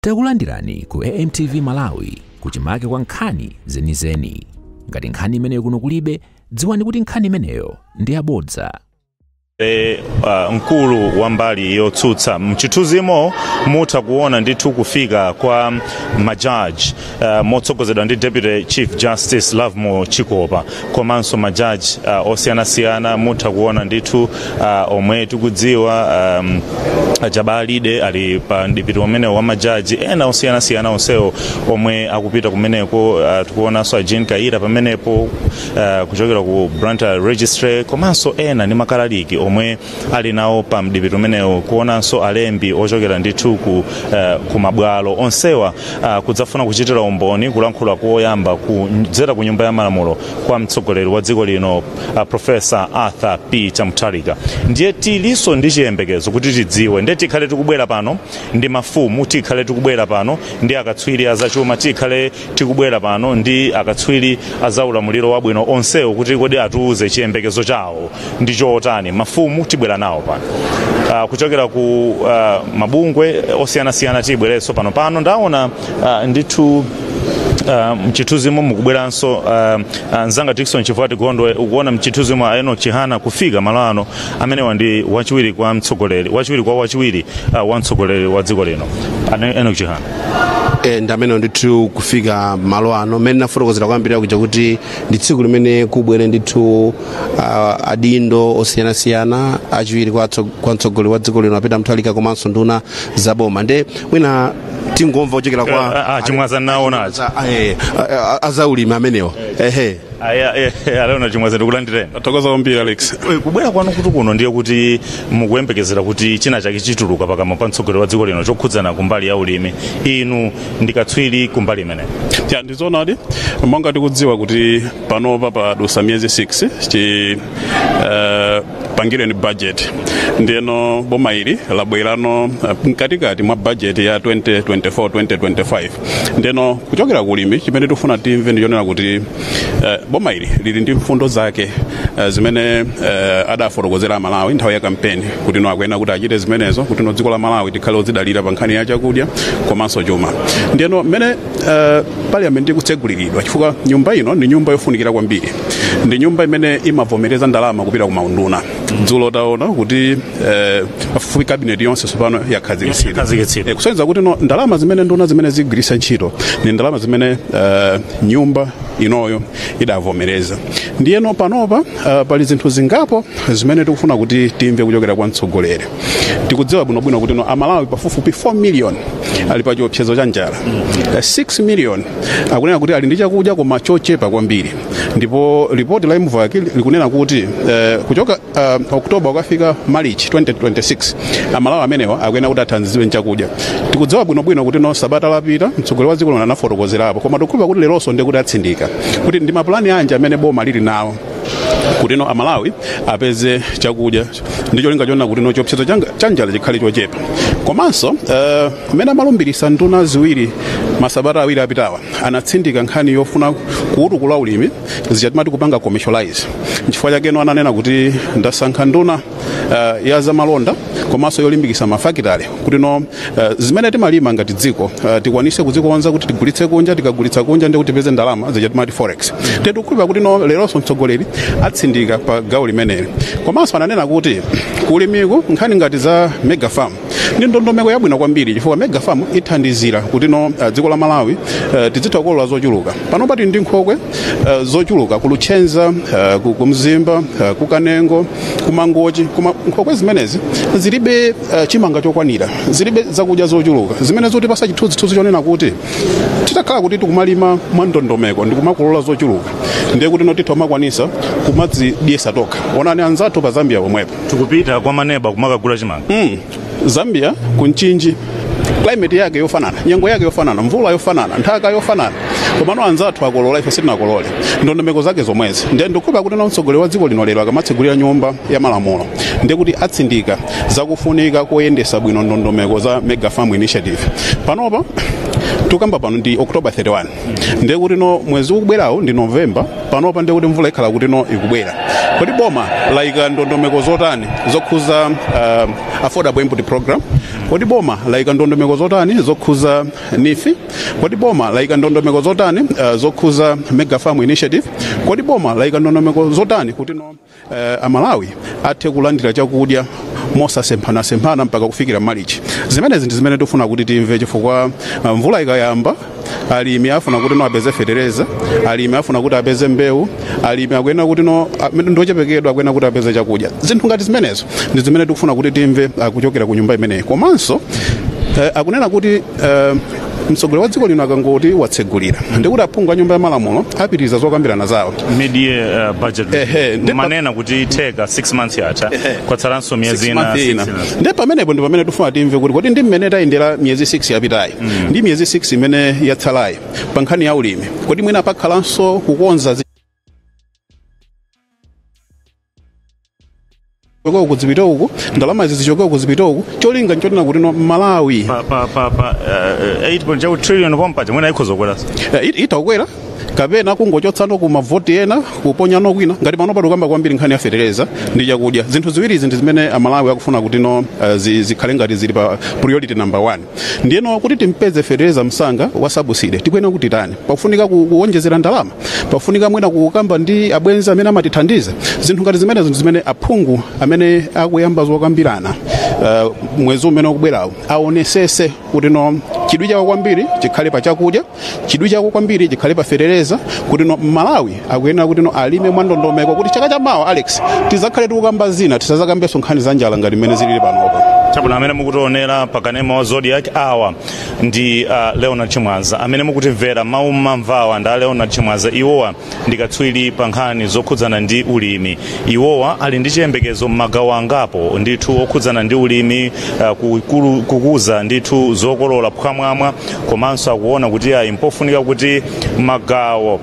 Takulandirani ku AMTV Malawi, kuchimake kwa nkhani zenizeni. Ngati nkhani imeneyo kuno kulibe, dziwani kuti nkhani imeneyo ndi yabodza. Mkulu wa mbali yotsutsa, mchithunzimo mutha kuona ndithu kufika kwa majaji motsogozedwa ndi Deputy Chief Justice Lovemore Chikopa, komanso majaji osiyanasiyana. Mutha kuona ndithu omwe tikudziwa, Jabalide ali pa mdipiti umenewo wa majaji ena osiyanasiyana onsewo omwe akupita kumeneko. Tikuonanso a Jean Kaira pamenepo kuchokera ku Blantyre Registry, komanso ena ndi makalaliki omwe ali nawo pa mdipiti umenewo, kuonanso alembi ochokera ndithu ku mabwalo onsewa kudzafuna kuchitira umboni kulankhula koyamba kudzera ku Nyumba ya Malamulo kwa mtsogoleri wa dziko lino, Professor Arthur Peter Mutharika. Ndiye tilinso ndi chiyembekezo kuti tidziwe. Ndiye tikhale tikubwera pano ndi mafumu, tikhale tikubwera pano ndi akatswiri azachuma, tikhale tikubwera pano ndi akatswiri azaulamuliro wabwino onsewo, kuti kodi atiuze chiyembekezo chawo ndi chotani. Mafumu tibwera nawo pano, kuchokera ku mabungwe osiyanasiyana tibwerenso pano. Pano ndaona ndithu mchithunzimo mukubweranso mzanga Dickson Chifukwa Gondwe. Ukuona mchithunzimo a Enoch Chihana kufika malo ano. Amenewa ndi wachiwiri kwa mtsogoleri, wachiwiri kwa wachiwiri wa mtsogoleri wa dziko lino, Enoch Chihana. Ndi amene ndithu kufika malo ano, mmene nafotokozera kwambiri kuja kuti ndi tsiku limene kubwere ndithu adindo osiyanasiyana, achiwiri kwa mtsogoleri wa dziko lino a Peter Mutharika, komanso nduna zaboma. Nde mwina tingomva kuchokera kwa Chimwaza naonachi. Azaulimi amenewa, ehe. Aya, aliona Chimwaza, ndikulandireni. Tathokoza kwambiri, Alex. Kubwera kwanu kuti kuno ndiye kuti mukuyembekezera kuti china chake chituluka pakamwa pa mtsogoleri wa dziko lino chokhudzana kumbali ya ulimi. Inu ndikatswiri kumbali imeneyi. Ya, ndizoonadi. Monga tikudziwa kuti panopa padusa miyezi 6 chi pangireni budget, ndiyeno boma ili labwerano mkatikati mwa budget ya 2024 2025. Ndiyeno kuchokera kulimi, chimene tikufuna timve ndichonena kuti boma ili lili ndi mfundo zake zimene adafotokozera Amalawi nthawi ya kampeni, kuti no akuyenera kuti achite zimenezo kuti no dziko la Malawi tikhale odzidalira pa nkhani ya chakudya komanso chuma. Ndiyeno mmene parliament ikutseguliridwa, chifukwa nyumba ino ndi nyumba yofunikira kwambiri, ndi nyumba imene imavomereza ndalama kupita ku maunduna. Dzulo taona kuti pafupifupi cabinet yonse tsopano yakhazikitsidwa. Yakhazikitsidwa. Kusonyeza kuti no ndalama zimene nduna zimene zigwiritsa ntchito ndi ndalama zimene nyumba inoyo idavomereza. Ndiyeno panopa pali zinthu zingapo zimene tikufuna kuti timve kuchokera kwa mtsogoleri. Tikudziwa bwinobwino kuti no Amalawi pafupifupi 4 million ali pa chiopsezo cha njala, 6 million akunena kuti ali ndi chakudya koma chochepa kwambiri, ndipo ripoti la MVAC likunena kuti kuchoka Oktoba ukafika March 2026, Amalawi amenewa akuyenera kuti athandizidwe nchakudya. Tikudziwa bwinobwino kuti no sabata lapita mtsogoleri wa dziko lino anafotokozerapo, koma tikukhulupirira kuti leronso ndiye kuti atsindika kuti ndi mapulani anji amene boma lili nawo kuti no Amalawi apeze chakudya ndi cholinga chonena kuti no chiopsezo cha njala chikhale chochepa. Komanso mmene amalumbirisa nduna ziwiri masabata 2 apitawa, anatsindika nkhani yofuna kuutukula ulimi, zija timati kupanga commercialize. Nchifukwa chakeno ananena kuti ndasankha nduna ya zamalonda komanso yolimbikitsa mafakitale, kuti no zimene timalima ngati dziko tikwanise kuzikonza kuti tigulitse kunja. Tikagulitsa kunja ndi kuti tipeze ndalama, zija timati forex. Tikukhulupirira kuti no leronso mtsogoleri atsindika pa gawo limeneli. Komanso ananena kuti kulimiko nkhani ngati za mega farm ndi ndondomeko yabwino kwambiri, chifukwa mega farm ithandizira kuti no dziko la Malawi tizitha kukolola zochuluka. Panopa tili ndi nkhokwe zochuluka ku Luchenza, ku Mzimba, ku Kanengo, ku Mangochi, koma nkhokwe zimenezi zilibe chimanga chokwanira, zilibe zakudya zochuluka, zimene zotipasa chithunzithunzi chonena kuti titakhala kuti tikumalima mwa ndondomeko ndi kumakolola zochuluka, ndiye kuti no titha kumakwanisa kumadzidyesa tokha. Onani anzathu pa Zambia pomwepo. Tikupita kwa maneba kumakagula chimanga. Zambia kunchinji, climate yake yofanana, nyengo yake yofanana, mvula yofanana, nthaka yofanana, komano anzathu akolola, ife sitinakolole. Ndondomeko zake zomwezi. Ndiye ndikukhulupirira kuti na mtsogoleri wa dziko lino lero akamatsegulira Nyumba ya Malamulo, ndiye kuti atsindika zakufunika koyendesa bwino ndondomeko za mega farm initiative. Panopa tukamba pano ndi October 31, ndiye kuti no mwezi ukubwerawo ndi November. Panopa ndiye kuti mvula ikhala kuti no ikubwera. Kodi boma layika ndondomeko zotani zokhuza affordable input program? Kodi boma layika ndondomeko zotani zokhuza NEEF? Kodi boma layika ndondomeko zotani zokhuza Mega Farm Initiative? Kodi boma layika ndondomeko zotani kuti no Amalawi athe kulandira chakudya mosasemphanasemphana mpaka kufikira Malichi? Zimenezi ndi zimene tifuna kuti timve, chifukwa mvula ikayamba, alimi afuna kuti no apeze fetereza, alimi afuna kuti apeze mbewu, alimi akuyenera kuti no ndochepekedwa akuyenera kuti apeze chakudya. Zinthu ngati zimenezo ndi zimene tikufuna kuti timve kuchokera ku nyumba imeneyi. Komanso akunena kuti mtsogoleri wa dziko lino akangoti watsegulira, ndikuti aphungu a Nyumba ya Malamulo apitiriza zokambirana zawo. Mid-year budget. Ehe. Manena kuti itheka 6 months yatha, kwatsalanso miyezi 6 ina. Months ina. 6. Ndi pamenepo ndi pamene tifuna timve kuti kodi ndi mmene tayendera miyezi 6 yapitayi ndi miyezi 6 imene yatsalayi pa nkhani ya ulimi, kodi mwina pakhalanso kukonza zichoke uku zipite uku, ndalama izi zichoke uku zipite uku, cholinga nchonena kuti no Malawi Pa 8 trillion pompaja mwina ikhoza kukweraso. Itakwera kapena kungochotsano ku mavoti ena kuponyano kwina. Ngati pano patukamba kwambiri nkhani ya fetereza ndi chakudya, zinthu ziwiri izi ndi zimene Amalawi akufuna kuti no zikhale ngati zili pa priority number one. Ndiyeno kuti timpeze fetereza msanga wa subsidy, tikuyenera kuti tani? Pakufunika kuwonjezera ndalama, pakufunika mwina kukamba ndi abwenzi amene amatithandiza. Zinthu ngati zimenezo ndi zimene aphungu amene akuyamba zokambirana mwezi umene ukubwerawo aonesese kuti no chidwi chawo kwambiri chikhale pa chakudya, chidwi chawo kwambiri chikhale pa fetereza, kuti no Malawi akuyenera kuti no alime mwandondomeko, kuti chaka chamawa, Alex, tizakhale tikukamba zina, tisazakambenso nkhani za njala ngati mmene zilili panopa. Chabwino, amene mukutionera pakanema wa Zodiak, awa ndi Leonard Chimwaza. Amene mukutimvera, mawu mmamvawa ndi a Leonard Chimwaza. Iwowa ndi katswiri pa nkhani zokhudzana ndi ulimi. Iwowa ali ndi chiyembekezo m'magawo angapo ndithu okhudzana ndi ulimi, kukuza ndithu zokolola phwamwamwa, komanso akuona kuti ayi, mpofunika kuti magawo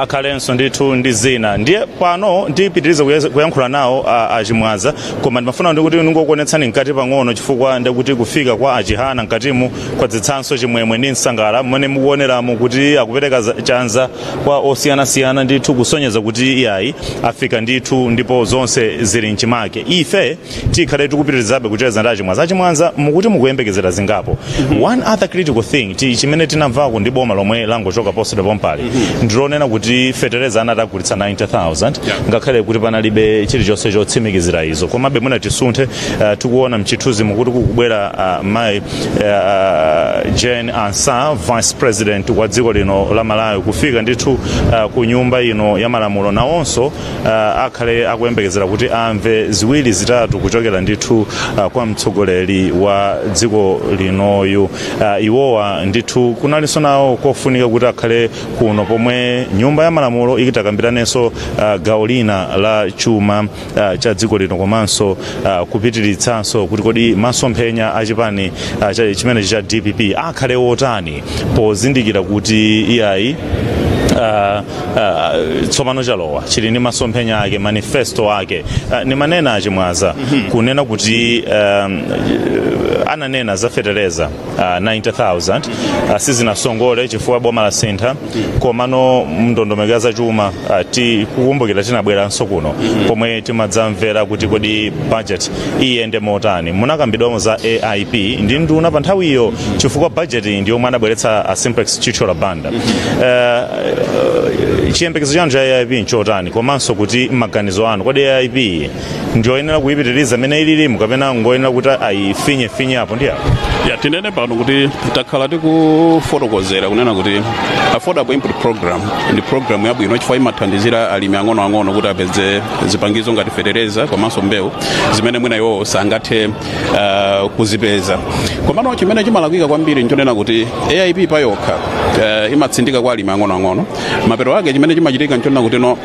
akhalenso ndithu ndi zina. Ndiye pano ndipitiriza kuyankhula nawo Achimwaza, koma ndimafuna ndikuti ningokuonetsani mkati pang'ono, chifukwa ndikuti kufika kwa Achihana mkatimu kwadzetsanso chimwemwe ndi msangala, mmene mukuoneramo kuti akupereka chanza kwa osiyanasiyana ndithu, kusonyeza kuti iyayi, afika ndithu ndipo zonse zili mchimake. Ife tikhale tikupitirizabe kucheza ndi Achimwaza. Achimwaza, mukuti mukuyembekezera zingapo. One other critical thing chimene tinamvako ndi boma lomwe langochoka posachedwa pompali ndilonena kuti fetereza anati agulitsa 90,000, ngakhale kuti panalibe chilichonse chotsimikizira izo. Komabe mwina tisunthe, tikuona mchithunzi mukuti kukubwera mayi Jane Ansah, Vice President wa dziko lino la Malawi, kufika ndithu ku Nyumba ino ya Malamulo. Nawonso akhale akuyembekezera kuti amve ziwiri zitatu kuchokera ndithu kwa mtsogoleri wa dziko linoyu. Iwowa ndithu kunalinso nawo kofunika kuti akhale kuno pomwe Nyumba ya Malamulo ikitakambiranenso gawo lina la chuma cha dziko lino, komanso kupitiritsanso kuti kodi masomphenya achipani chimenechi cha DPP akhale otani, pozindikira kuti iyayi, tsopano chalowa chili ndi masomphenya ake, manifesto ake. Ni manena Achimwaza kunena kuti ananena za fetereza 90,000, sizinasongole chifukwa boma la sintha. Komano mndondomeko ya zachuma, tikukumbukira tinabweranso kuno pomwe timadzamvera kuti kodi budget iyende motani, munakambidwamo za AIP ndi nduna pa nthawiyo, chifukwa budget ndi yomwe anabweretsa a Simplex Chithyola Banda. Chiyembekezo chanu cha AIP nchotani? Komanso kuti maganizo anu, kodi AIP ndiyoyenera kuyipitiriza imene ililimu kapena ngoyenera kuti ayifinyefinye apo ndi apo? Ya, tinene pano kuti takhala tikufotokozera kunena kuti Affordable Input Program ndi program yabwino, chifukwa imathandizira alimi ang'onoang'ono kuti apeze zipangizo ngati fetereza komanso mbewu zimene mwina iwo sangathe kuzipeza. Komano chimene chimalakwika kwambiri nchonena kuti AIP payokha imatsindika kwa alimi ang'onoang'ono. Mapeto ake chimene chimachitika nchonena kuti no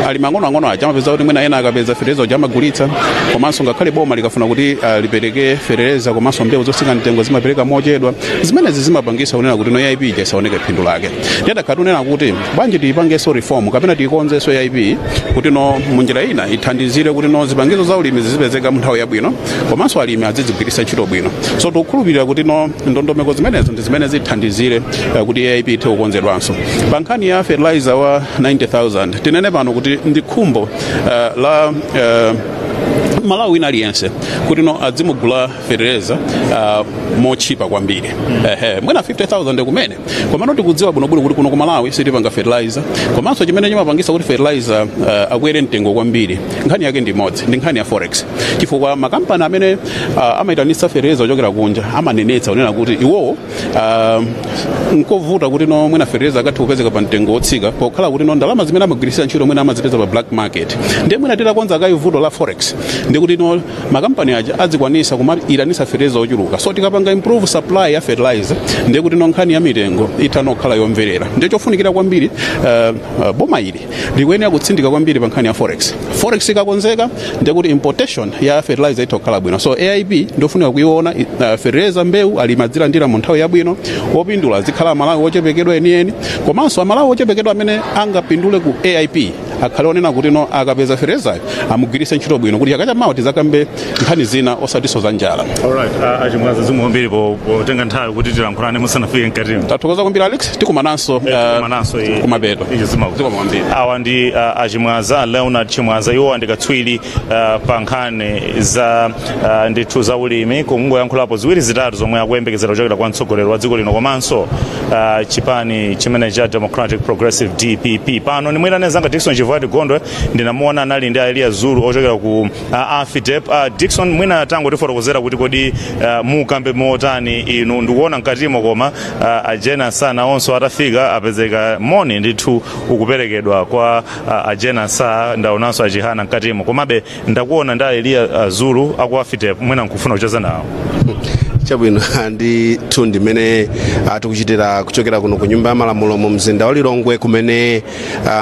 alimi ang'onoang'ono aja amapeza kuti mwina ena akapeza fetereza uja amagulitsa, komanso ngakhale boma likafuna kuti lipereke fetereza komanso mbewu zotsika mtengo, zimapereka mochedwa. Zimenezi zimapangisa kunena kuti no AIP ija isaoneke phindu lake. Ndiye takhala tunena kuti bwanji tiyipangenso reform kapena tiyikonzenso AIP, kuti no munjira ina ithandizire kuti no zipangizo za ulimi zizipezeka mu nthawi yabwino, komanso alimi azidzigwiritsa ntchito bwino. So tikukhulupirira kuti no ndondomeko zimenezo ndi zimene zithandizire kuti AIP ithe kukonzedwanso. Pa nkhani ya fertilizer wa 90,000, tinene pano kuti ndi khumbo la Malawi wina aliyense kuti no adzimugula fetereza mochipa kwambiri, ehe, mwina 50,000 kumene. Komano tikudziwa bwinobwino kuti kuno ku Malawi sitipanga fertilizer, komanso chimene chimapangisa kuti fertilizer akwere mtengo kwambiri, nkhani yake ndi imodzi, ndi nkhani ya forex, chifukwa makampani amene amayitanitsa fertilizer ochokera kunja amanenetsa kunena kuti iwowo nkovuta kuti no mwina fertilizer akathe kupezeka pa mtengo wotsika, pokhala kuti no ndalama zimene amagwirisira ntchito mwina amazipeza pa black market. Ndiye mwina titakonza kayi vuto la forex, ndi kuti no makampani aja adzikwanisa kumayitanitsa fertilizer ochuluka. So tikapanga improve supply ya fertilizer, ndiye kuti no nkhani ya mitengo itha nokhala yomverera. Ndiye chofunikira kwambiri, boma ili likuyenera kutsindika kwambiri pa nkhani ya forex. Forex ikakonzeka, ndiye kuti importation ya fertilizer itha kukhala bwino. So AIP ndofunika kuiona, fertilizer, mbewu alimi adzilandira mu nthawi yabwino, opindula azikhala Amalawi ochepekedwa enieni, komanso Amalawi ochepekedwa amene angapindule ku AIP akhale onena kuti no akapeza fertilizer amugwiritse ntchito bwino, kuti chaka chamawa tizakambe nkhani zina osatiso za njala. Alright, Achimwaza, zikomo kwambiri potenga nthawi kuti tilankhulane musanafike mkatimo. Tathokoza kwambiri, Alex. Tikumananso Tikumananso, kumapeto. Icho Zikomo kwambiri. Awa ndi Achimwaza, Leonard Chimwaza. Iwo ndi katswiri pa nkhani za ndithu za ulimi, kungoyankhulapo ziwiri zitatu zomwe akuyembekezera kuchokera kwa mtsogoleri wa dziko lino komanso chipani chimene cha Democratic Progressive, DPP. Pano ndimuyitane zanga Dickson Chivati Gondwe. Ndinamuona anali ndi Eliya Zulu ochokera ku AFIDEP. Dickson, mwina tangotifotokozera kuti kodi mukambe motani inu? Ndikuona mkatimo, koma ajena sana onso atafika apezeka, moni ndithu ukuperekedwa kwa ajena sa. Ndaonanso Achihana mkatimo, komabe ndakuona ndi Eliya Zulu aku AFIDEP, mwina nkufuna kucheza nawo. Chabwino, ndithu ndimene tikuchitira kuchokera kuno ku Nyumba ya Malamulo mu mzinda wa Lilongwe, kumene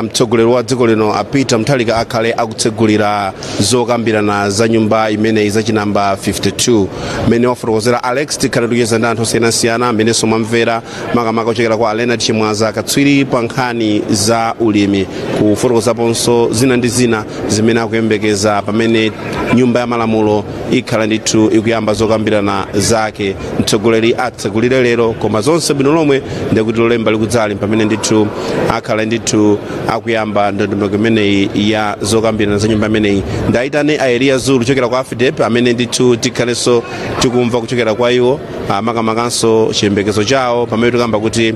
mtsogoleri wa dziko lino a Peter Mutharika akhale akutsegulira zokambirana za nyumba imeneyi zachinamba 52. Mmene wafotokozera Alex, tikhale tikucheza ndi anthu osiyanasiyana amenenso mwamvera, makamaka kuchokera kwa Leonard Chimwaza, katswiri pa nkhani za ulimi, kufotokozaponso zina ndi zina zimene akuyembekeza pamene Nyumba ya Malamulo ikhala ndithu ikuyamba zokambirana zake. Mtsogoleri atsegulire lero, koma zonse bwino lomwe ndikuti Lolemba likudzali pamene ndithu akhala ndithu akuyamba ndondomeko imeneyi ya zokambirana za nyumba imeneyi. Ndayitane a Eliya Zulu kuchokera kwa AFIDEP, amene ndithu tikhalenso tikumva kuchokera kwa iwo, makamakanso chiyembekezo chawo pamene tikamba kuti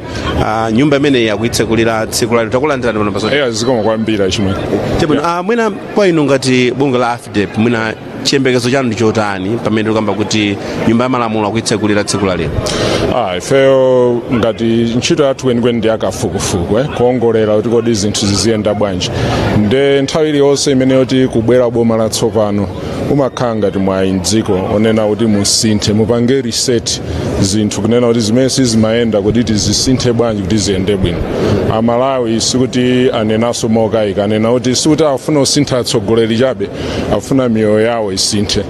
nyumba imeneyi akuyitsekulira tsiku lalero. Takulandirani pano paso. Eya, zikomo kwambiri chimwe. Chabwino, mwina kwa inu ngati bungwe la AFIDEP, mwina chiyembekezo chanu ndi chotani pamene tikamba kuti Nyumba ya Malamulo akuyitsekulira tsiku lalero? Ifeyo ngati ntchito yathu kwenikweni ndi yakafukufuku, kuongolera kuti kodi zinthu ziziyenda bwanji. Nde nthawi iliyonse imene yoti kubwera boma latsopano, umakhala ngati mwayi mdziko onena kuti musinthe, mupange reset zinthu, kunena kuti zimene sizimayenda kuti tizisinthe bwanji kuti ziyende bwino. Amalawi sikuti anenanso mokayika, anena kuti sikuti afuna kusintha atsogoleri chabe, afuna miyoyo yawo isinthe.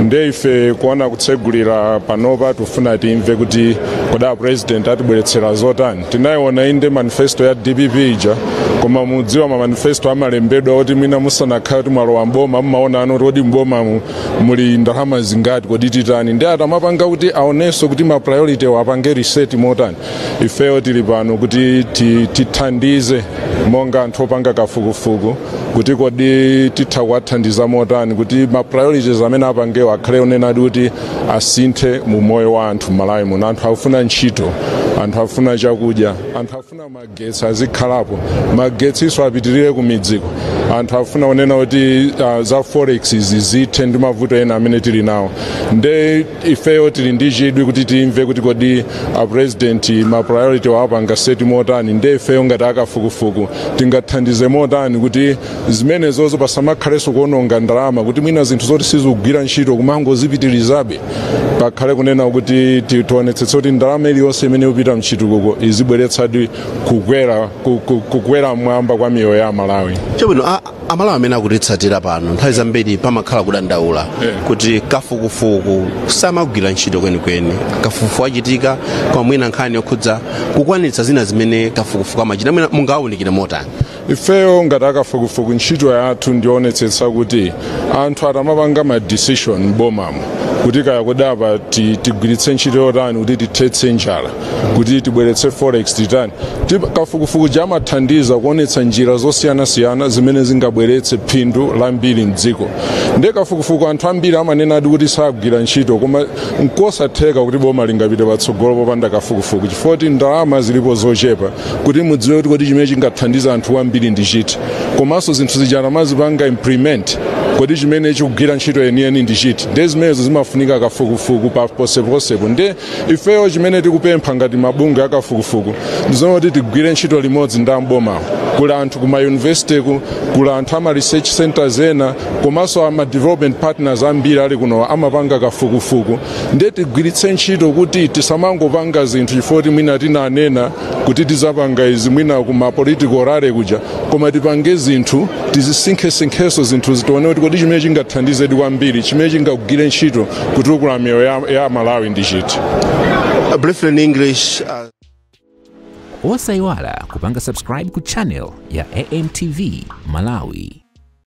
Nde ife kuona kutsegulira panopa, tifuna timve kuti kodi a president atibweretsera zotani. Tinayiona inde manifesto ya DPP ija, koma mudziwa ma manifesto amalembedwa kuti mwina musanakhala kuti mwalowa mboma, mmaona anu kuti kodi mbomamu muli ndalama zingati, kodi titani. Ndi atamapanga kuti aonenso kuti ma priority apange reset motani. Ifeyo tili pano kuti tithandize monga anthu opanga kafukufuku kuti kodi titha kuwathandiza motani kuti ma priorities amene apangewo akhale onenadi kuti asinthe mu moyo wa anthu m'Malawi muno. Anthu akufuna ntchito, anthu afuna chakudya, anthu afuna magetsi azikhalapo, magetsiso apitirire ku midziko, anthu afuna kunena kuti za forex zizithe ndi mavuto ena amene tili nawo. Nde ifeyo tili ndi chidwi kuti timve kuti kodi a president ma priority wapanga set motani. Nde ifeyo ngati akafukufuku tingathandize motani kuti zimenezozo pasamakhalenso kuononga ndalama, kuti mwina zinthu zoti sizikugwira ntchito kumangozipitirizabe. Pakhale kunena kuti tionetsetse kuti ndalama iliyonse imene ikupita mchitukuko izibweretsadi kukwera mwamba kwa miyoyo ya Malawi. Chabwino, Amalawi amene akutitsatira pano, nthawi zambiri pamakhala kudandaula kuti kafukufuku samagwira ntchito kwenikweni. Kafukufuku achitika, koma mwina nkhani yokhudza kukwanitsa zina zimene kafukufuku amachita, mwina mungawunikire motani? Ifeyo ngati akafukufuku, ntchito yathu ndionetsetsa kuti anthu atamapanga ma decision m'bomamo kuti kaya kudapa tigwiritse ntchito yotani kuti tithetse njala, kuti tibweretse forex, titani, Kafukufuku amathandiza kuonetsa njira zosiyanasiyana zimene zingabweretse phindu lambiri mdziko. Ndiye kafukufuku anthu ambiri amanena adi kuti sagwira ntchito, koma nkosatheka kuti boma lingapite patsogolo popanda kafukufuku, chifukwa kuti ndalama zilipo zochepa kuti mudziwe kuti kodi chimene chingathandiza anthu ambiri ndi chiti, komanso zinthu zija amazipanga implement, kodi chimene chikugwira ntchito yeniyeni ndi chiti. Ndiye zimenezo zimafunika kafukufuku pa poseposepo. Ndiye ifeyo chimene tikupempha ngati mabungwe akafukufuku ndizoona kuti tigwire ntchito limodzi ndi ambomawo. Kuli anthu kuma university, kuli anthu ama research centers ena, komanso ama development partners ambiri ali kuno amapanga kafukufuku. Ndiye tigwiritse ntchito kuti tisamangopanga zinthu chifukwa kuti mwina tinanena kuti tizapanga izi mwina kuma political rally kuja, koma tipange zinthu, tizisinkhesinkheso zinthu, tione kuti kodi chimene chingathandizedi kwambiri, chimene chingagwire ntchito kutukula miyoyo ya Malawi ndi chiti. Briefly in English. Osayiwala kupanga subscribe ku channel ya AMTV Malawi.